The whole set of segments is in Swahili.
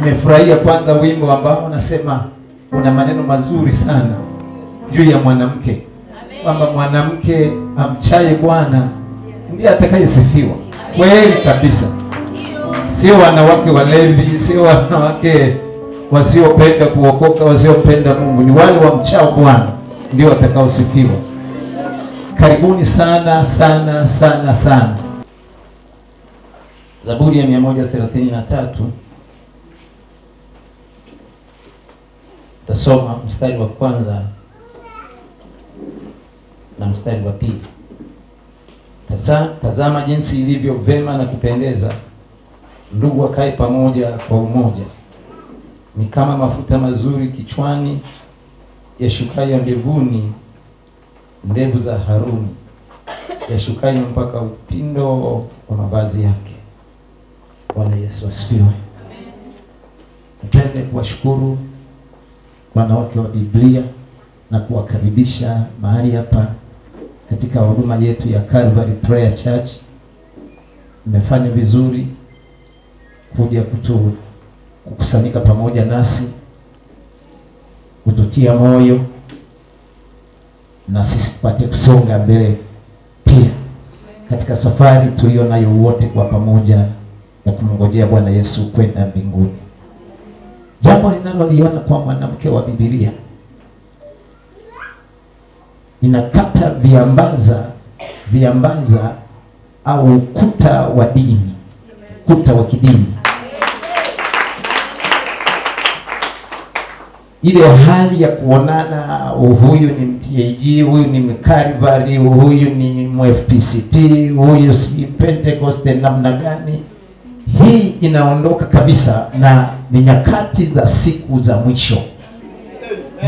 Nimefurahia kwanza wimbo ambao unasema una maneno mazuri sana juu ya mwanamke, kwamba mwanamke amchaye Bwana ndiye atakayesifiwa. Kweli kabisa. Sio wanawake walevi, sio wanawake wasiopenda kuokoka, wasiopenda Mungu, ni wale wamchao Bwana ndio watakaosifiwa. Karibuni sana sana sana sana. Zaburi ya 133 tasoma mstari wa kwanza na mstari wa pili. Tazama jinsi ilivyo vema na kupendeza ndugu wakae pamoja kwa umoja. Ni kama mafuta mazuri kichwani yashukayo ndevuni, ndevu za Haruni, yashukayo mpaka upindo wa mavazi yake. Bwana Yesu asifiwe. Amen. Nipende kuwashukuru wanawake wa Biblia na kuwakaribisha mahali hapa katika huduma yetu ya Calvary Prayer Church. Mmefanya vizuri kuja kukusanyika pamoja nasi, kututia moyo na sisi tupate kusonga mbele pia katika safari tulio nayo wote kwa pamoja ya kumngojea Bwana Yesu kwenda mbinguni. Jambo ninaloliona kwa mwanamke wa Biblia, inakata viambaza au ukuta wa dini, ukuta wa kidini. Ile hali ya kuonana, huyu ni MTAG, huyu ni Mkalvari, huyu ni MFPCT, huyu si Pentecost namna gani, hii inaondoka kabisa, na ni nyakati za siku za mwisho.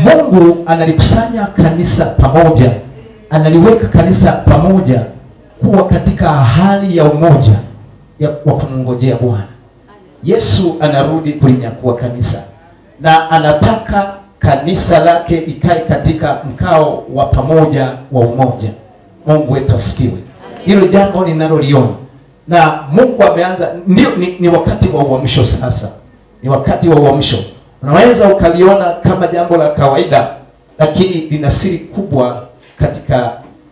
Mungu analikusanya kanisa pamoja, analiweka kanisa pamoja kuwa katika hali ya umoja ya wa kumngojea Bwana. Yesu anarudi kulinyakua kanisa, na anataka kanisa lake ikae katika mkao wa pamoja wa umoja. Mungu wetu asifiwe. Hilo jambo ninaloliona, na Mungu ameanza, ni wakati wa uamsho sasa. Ni wakati wa uamsho. Unaweza ukaliona kama jambo la kawaida, lakini lina siri kubwa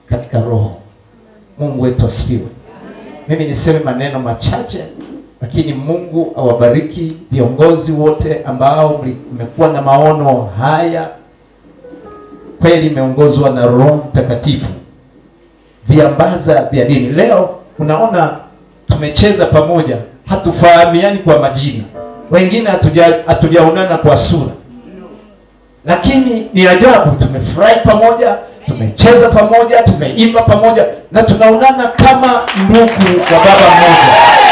katika roho. Mungu wetu asifiwe. Mimi niseme maneno machache, lakini Mungu awabariki viongozi wote ambao mmekuwa na maono haya. Kweli imeongozwa na Roho Mtakatifu. Viambaza vya dini. Leo unaona tumecheza pamoja, hatufahamiani kwa majina, wengine hatujaonana kwa sura, lakini ni ajabu tumefurahi pamoja, tumecheza pamoja, tumeimba pamoja, na tunaonana kama ndugu wa baba mmoja.